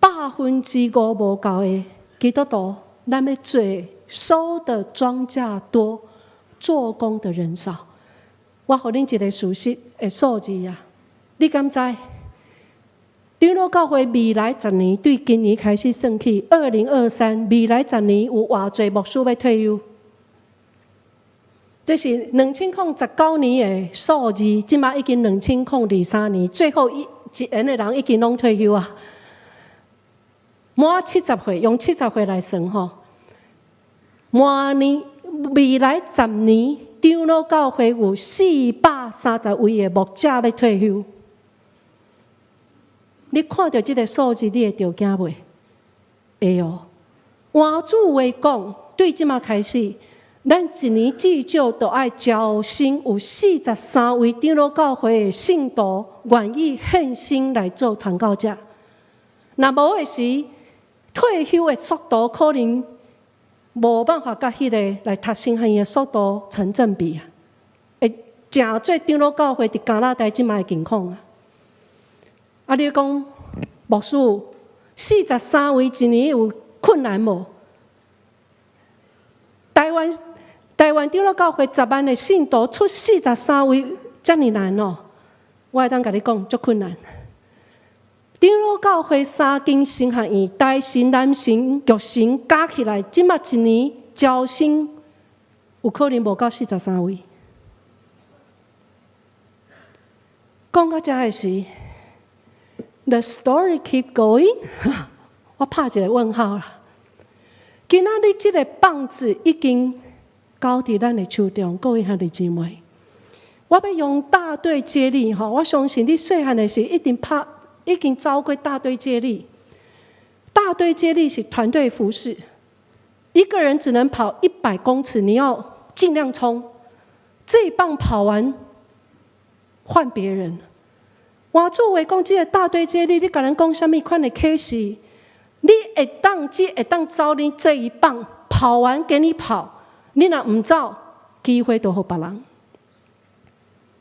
？5%無夠的基督徒，咱欲做收的莊稼多，做工的人少。我予恁一個事實的數字啊，你敢知？長老教會未來十年，對今年開始算起，2023未來十年有偌濟牧師欲退休？這是2019年的數字，這馬已經2023年，最後一個的人已經攏退休啊！滿七十歲，用七十歲來算吼，明年未來十年，長老教會有430位的牧者欲退休。你看著這個數字，你會著驚袂？會哦。換句話講，對這馬開始，咱一年至少都愛招新有43位長老教會的信徒願意獻身來做傳教者。若無的時，退休的速度可能無辦法佮彼个來讀神學院的速度成正比啊！會誠做長老教會佇加拿大這馬的情況啊！啊，你講牧師四十三位一年有困難無？台灣長老教會10萬的信徒出四十三位，遮爾難哦！我會當共你講，足困難。長老教會三間神學院，台神、南神、玉神加起來，這馬一年招生有可能無夠四十三位。講到遮的時，The story keep going，我拍一個問號啦。今仔日這個棒子已經交佇咱的手中，各位兄弟姊妹，我欲用大隊接力吼，我相信你細漢的時一定拍，已經走過大隊接力。大隊接力是團隊服侍，一個人只能跑100公尺，你要盡量衝。這一棒跑完，換別人。換句話講，這個大隊接力，你共人講啥物款的 case？你會當只會當走你這一棒跑完給你跑，你若毋走，機會就予別人。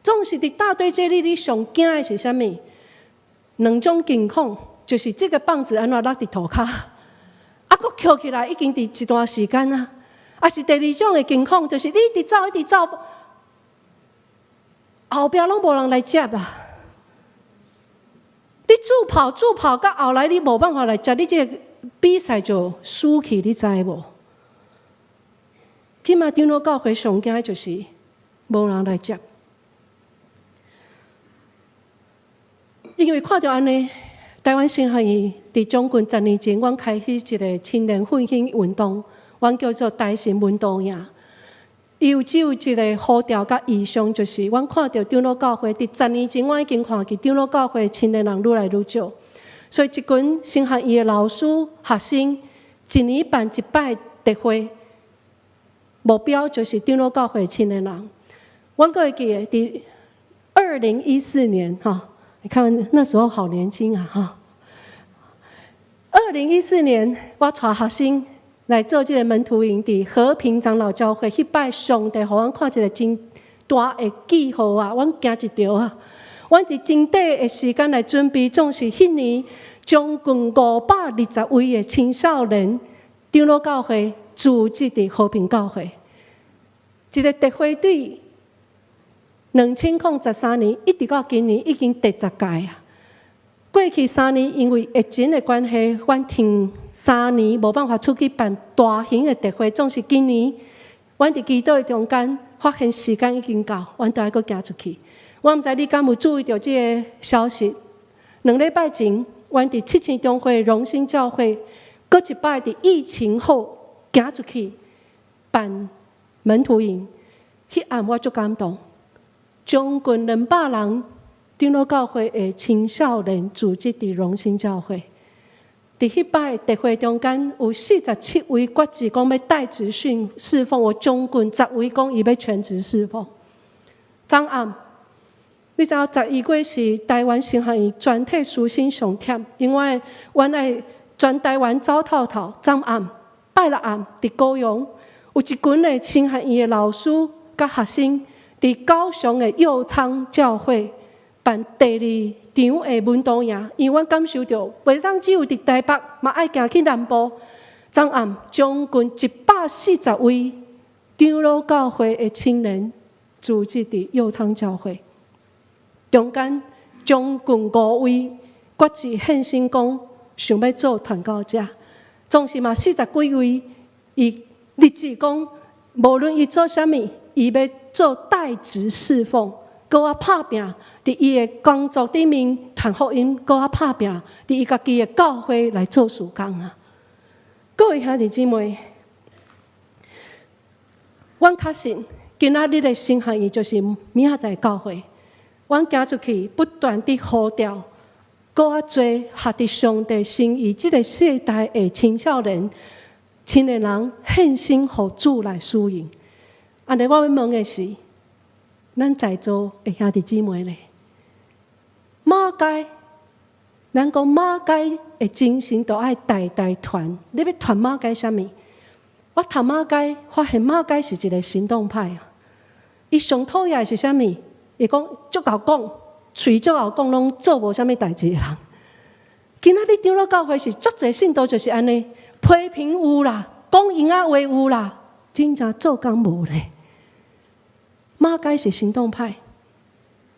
總是佇大隊接力，你上驚的是啥物？兩種情況，就是這個棒子按怎落佇塗跤，啊，閣抾起來已經佇一段時間啊。啊是第二種的情況，就是你一直走，一直走，後壁攏無人來接啊。你助跑助跑，到後來你無辦法來接，你這個比賽就輸去，你知無？這馬長老教會上驚的就是無人來接，因為看著按呢，台灣神學院佇將近10年前，阮開始一個青年奮興運動，阮叫做台神門徒營。伊有只有一個呼召佮異象，就是阮看著長老教會佇十年前，阮已經看見長老教會青年人愈來愈少，所以一群神學院的老師、學生，一年辦一擺特會，目標就是長老教會青年人。阮閣會記得佇2014年，哈，你看那時候好年輕啊，哈。二零一四年，我帶學生來做這個門徒營，佇和平長老教會，彼擺上帝予阮看一個真大的記號啊！阮驚一趒啊！阮佇真短的時間來準備，總是彼年將近520位的青少年長老教會組織佇和平教會，這個特會對2013年一直到今年已經第10屆啊！過去三年因為疫情的關係，阮停三年無辦法出去辦大型的特會。總是今年，阮佇祈禱的中間發現時間已經到，阮都愛閣行出去。我毋知你敢有注意著這個消息？2禮拜前，阮佇七星中會榮興教會，閣一擺佇疫情後行出去辦門徒營，彼暗我足感動，將近200人長老教會的青少年組織佇榮興教會。佇彼擺特會中間有47位決志講欲帶職訓侍奉，有將近10位講伊欲全職侍奉。昨暗，你知影11月是台灣神學院全體師生上忝，因為阮愛全台灣走透透。昨暗拜六暗佇高雄有一群的神學院的老師佮學生，佇高雄的右昌教會辦第二場的門徒營，因為阮感受著，袂當只有佇台北，嘛愛行去南部。昨暗將近140位長老教會的青年組織佇右昌教會，中間將近五位決志獻身講想欲做傳教者，總是嘛四十幾位，伊立志講，無論伊做啥物，伊欲做帶職侍奉。閣較拍拚，佇伊的工作頂面傳福音，閣較拍拚，佇伊家己的教會來做事工啊！各位兄弟姊妹，阮確信今仔日的神學院就是明仔載教會。阮行出去，不斷佇呼召，閣較濟合佇上帝心意，這個世代的青少年、青年人獻身予主來使用。按呢，我欲問的是，咱在座的兄弟姊妹咧，馬偕，咱講馬偕的精神都愛代代傳。你欲傳馬偕啥物？我讀馬偕，發現馬偕是一個行動派啊。伊上討厭的是啥物？伊講足𠢕講，喙足𠢕講，攏做無啥物代誌的人。今仔日長老教會是足濟信徒就是按呢，批評有啦，講閒仔話有啦，真正做工無咧。馬偕是行動派，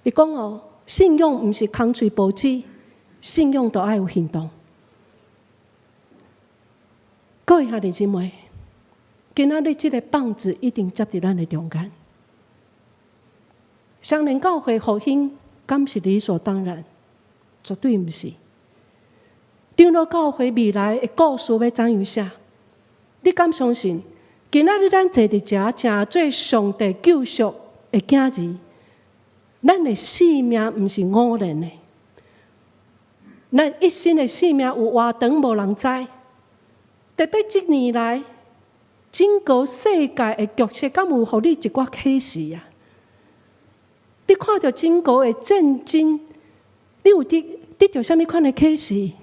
伊講哦，信仰毋是空喙報紙，信仰都愛有行動。各位兄弟姊妹，今仔日這个棒子一定接佇咱的中間。雙連教會復興，敢是理所當然？絕對毋是。長老教會未來的故事欲怎樣寫？你敢相信？今仔日咱坐佇遮，成做上帝救贖的囝兒，咱的性命毋是偶然的，咱一生的性命有偌長無人知。特別這年來，整個世界的局勢，敢有予你一寡啟示啊？你看著整個的戰爭，你有得著啥物款的啟示？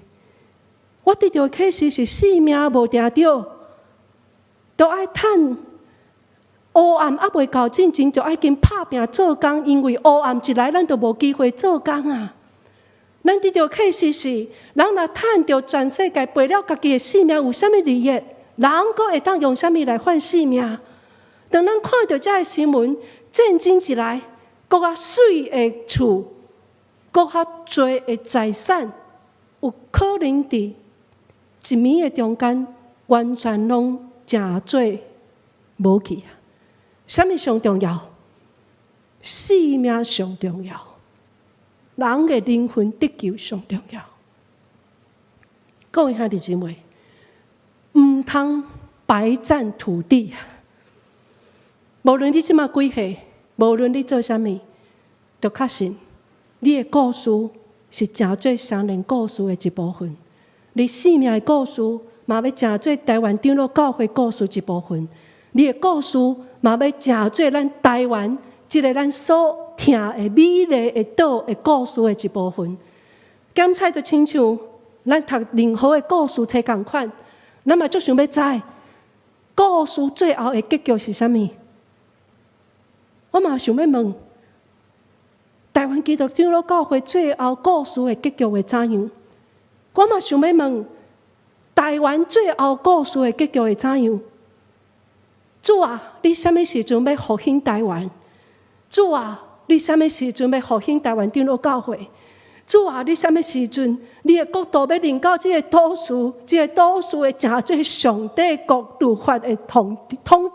我得著的啟示是性命無定著，都愛趁黑暗猶未到進前，就愛緊拍拚做工，因為黑暗一來，咱就無機會做工啊！咱得著啟示是，人若趁著全世界，賠了家己的性命，有啥物利益？人閣會當用啥物來換性命？當咱看著這个新聞，戰爭一來，閣較媠的厝，閣較濟的財產，有可能佇一暝的中間，完全攏成做無去啊！啥物上重要？性命上重要，人的靈魂得救上重要。各位兄弟姊妹，毋通白佔土地啊！無論你這馬幾歲，無論你做啥物，都確信你的故事是成做雙連故事的一部分。你性命的故事，嘛欲成做台灣長老教會故事一部分。你的故事嘛欲成做咱台灣這个咱所疼的美麗的島的故事的一部分。檢採就親像咱讀任何的故事冊仝款，咱嘛足想欲知故事最後的結局是啥物。我嘛想欲問，台灣基督長老教會最後故事的結局會怎樣？我嘛想欲問，台灣最後故事的結局會怎樣？主啊，你啥物時陣欲復興台灣？主啊，你啥物時陣欲復興台灣長老教會？主啊，你啥物時陣，你的國度欲臨到這个都市，這个都市會成做上帝國律法的統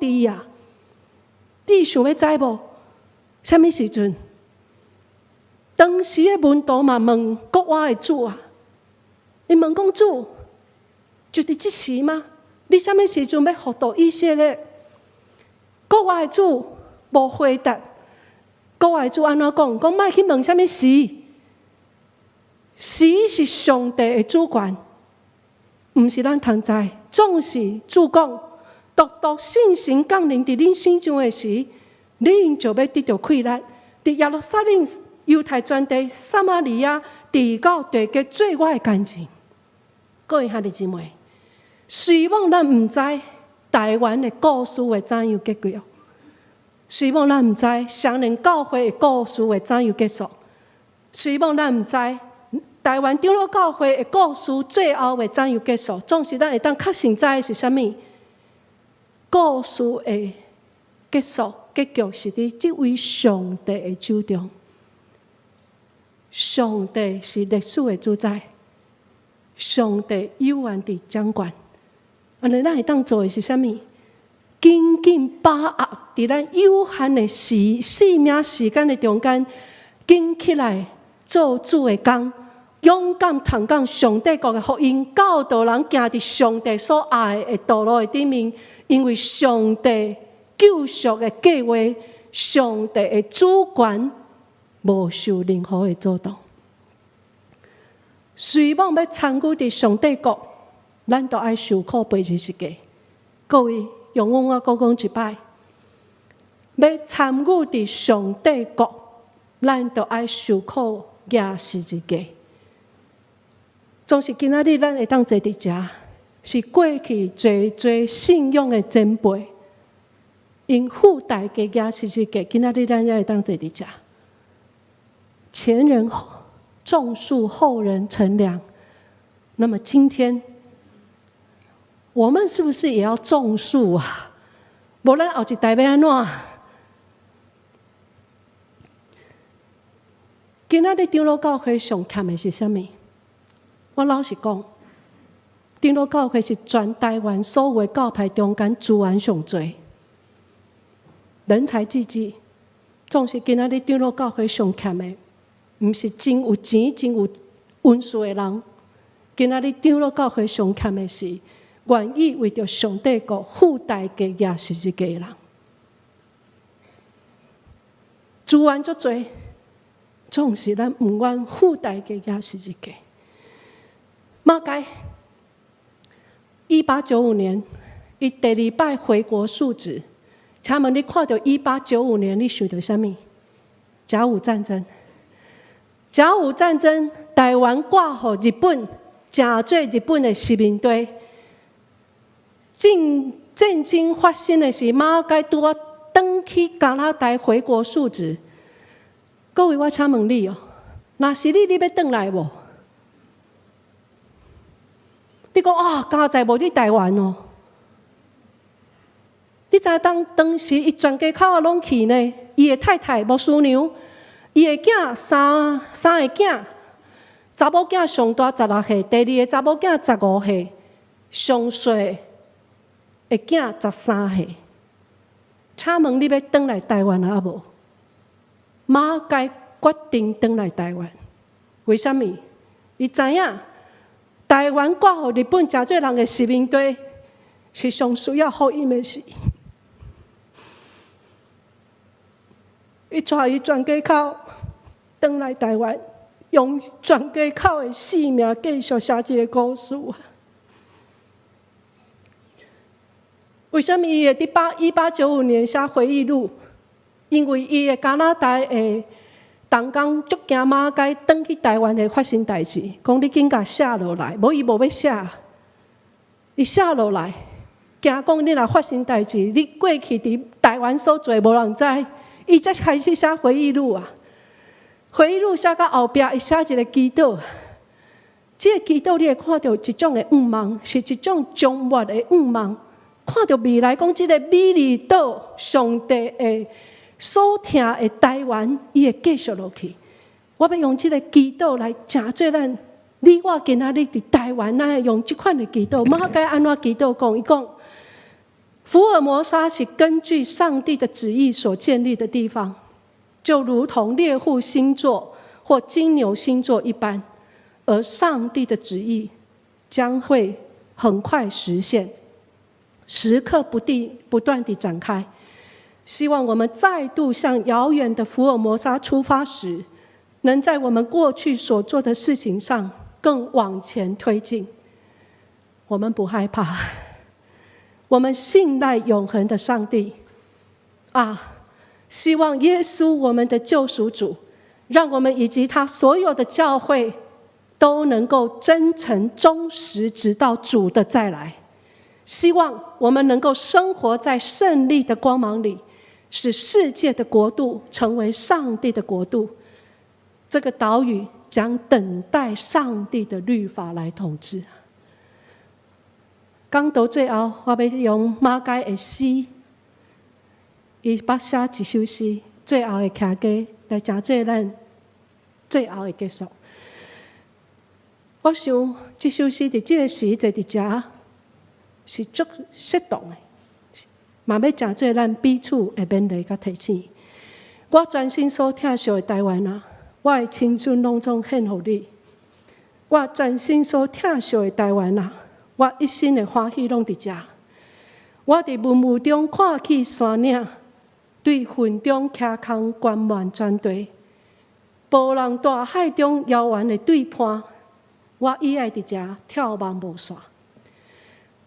治啊？你想欲知無？啥物時陣？當時的門徒嘛問國外的主啊，伊問講主，就佇這時嗎？你啥物時陣欲復到以色列？國外的主無回答。國外的主按怎講？講莫去問啥物時，時是上帝的主權，毋是咱通知。總是主講，獨獨聖神降臨佇恁身上的時，恁就欲得著氣力。佇耶路撒冷、猶太全地、撒瑪利亞，直到地極，做我的見證。各位兄弟姊妹，雖罔咱毋知台灣的故事會怎樣結局，雖罔咱毋知雙連教會的故事會怎樣結束，雖罔咱毋知台灣長老教會的故事最後會怎樣結束，總是咱會當確信知的是啥物？故事的結束結局是佇這位上帝的手中。上帝是歷史的主宰，上帝永遠佇掌權。按呢，咱會當做的是啥物？緊緊把握佇咱有限的時生命時間的中間，緊起來做主的工，勇敢傳講上帝國的福音，教導人行佇上帝所愛的道路的頂面。因為上帝救贖的計劃，上帝的主權無受任何的阻擋。雖罔欲參與佇上帝國，咱都愛受苦背十字架。各位，容許我閣講一擺，欲參與佇上帝國，咱都愛受苦舉十字架。總是今仔日咱會當坐佇遮，是過去濟濟信仰的前輩，𪜶付代價舉十字架，今仔日咱才會當坐佇遮。前人種樹，後人乘涼。那麼今天，我們是不是也要種樹啊？無咱後一代欲按怎？今仔日長老教會上欠的是啥物？我老實講，長老教會是全台灣所有的教派中間資源上濟，人才濟濟。總是今仔日長老教會上欠的，毋是真有錢、真有恩賜的人。今仔日長老教會上欠的是願意為著上帝國付代價舉十字架的人。資源足濟，總是咱毋願付代價舉十字架。馬偕，1895年，伊第二擺回國述職。請問你看著一八九五年，你想著啥物？甲午戰爭。甲午戰爭，台灣割予日本，成做日本的殖民地。戰爭發生的時，馬偕拄仔轉去加拿大回國述職。各位，我請問你哦，若是你，你欲轉來無？你講啊，佳哉無佇台灣哦。你知當時伊全家口仔攏去呢？伊的太太牧師娘，伊的囝三個囝，查某囝上大16歲，第二個查某囝15歲，上細的囝13歲。請問你欲轉來台灣抑無？馬偕決定轉來台灣，為啥物？伊知影台灣割予日本，成做人的殖民地，是上需要福音的時。伊帶伊全家口轉來台灣，用全家口的性命繼續寫這个故事。為啥物伊會佇1895年寫回憶錄？因為伊的加拿大的同工足驚馬偕轉去台灣會發生代誌，講你緊共寫落來，無伊無欲寫，伊寫落來，驚講你若發生代誌，你過去佇台灣所做無人知，伊才開始寫回憶錄啊。回憶錄寫到後壁，伊寫一个祈禱，這个祈禱你會看著一種的願望，是一種終末的願望。看著未來，講這个美麗島，上帝的所疼的台灣，伊會繼續落去。我欲用這个祈禱來成做咱，你我今仔日佇台灣，咱會用這款的祈禱。馬偕按怎祈禱講？伊講，福爾摩沙是根據上帝的旨意所建立的地方，就如同獵戶星座或金牛星座一般。而上帝的旨意將會很快實現，時刻不地不斷地展開。希望我們再度向遙遠的福爾摩沙出發時，能在我們過去所做的事情上更往前推進。我們不害怕，我們信賴永恆的上帝。啊，希望耶穌我們的救贖主，讓我們以及他所有的教會都能夠真誠忠實，直到主的再來。希望我們能夠生活在勝利的光芒裡，使世界的國度成為上帝的國度。這個島嶼將等待上帝的律法來統治。講到最後，我欲用馬偕的詩，伊捌寫一首詩，最後的徛家來成做咱最後的結束。我想這首詩佇這個時坐佇遮是足適當的，嘛欲成做咱彼此的勉勵佮提醒。我全身所疼惜的台灣啊，我的青春攏總獻予你。我全身所疼惜的台灣啊，我一生的歡喜攏佇遮。我佇雲霧中看起山嶺，對雲中徛空觀望全地，波浪大海中遙遠的對岸，我伊愛佇遮眺望無線。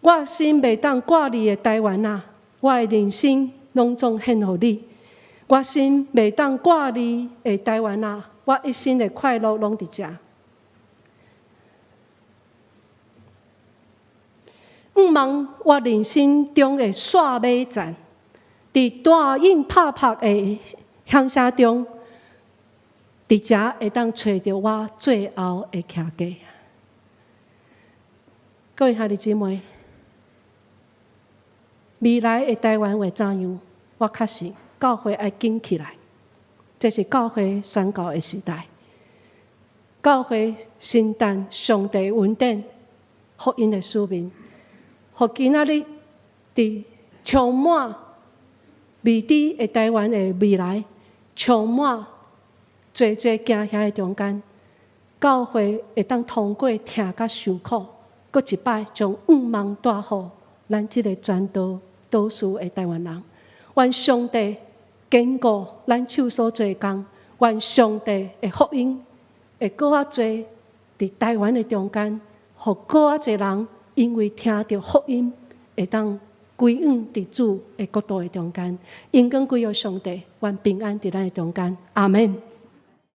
我心袂當掛離的台灣啊，我的人生攏總獻予你。我心袂當掛離的台灣啊，我一生的快樂攏佇遮。向望我人生中的煞尾站，佇大湧拍拍的響聲中，佇遮會當揣著我最後的徛家。各位兄弟姊妹，未來的台灣會怎樣？我確信教會愛緊起來，這是教會宣告的時代。教會承擔上帝恩典、福音的使命。予今仔日佇充滿未知的台灣的未來，充滿濟濟驚嚇的中間，教會會當通過疼佮受苦，閣一擺將向望帶予咱這个全島島嶼的台灣人。願上帝堅固咱手所做的工，願上帝的福音會閣較濟佇台灣的中間，予閣較濟人因為聽著福音，會當歸向佇主的國度的中間，榮光歸予上帝，願平安佇咱的中間，阿門。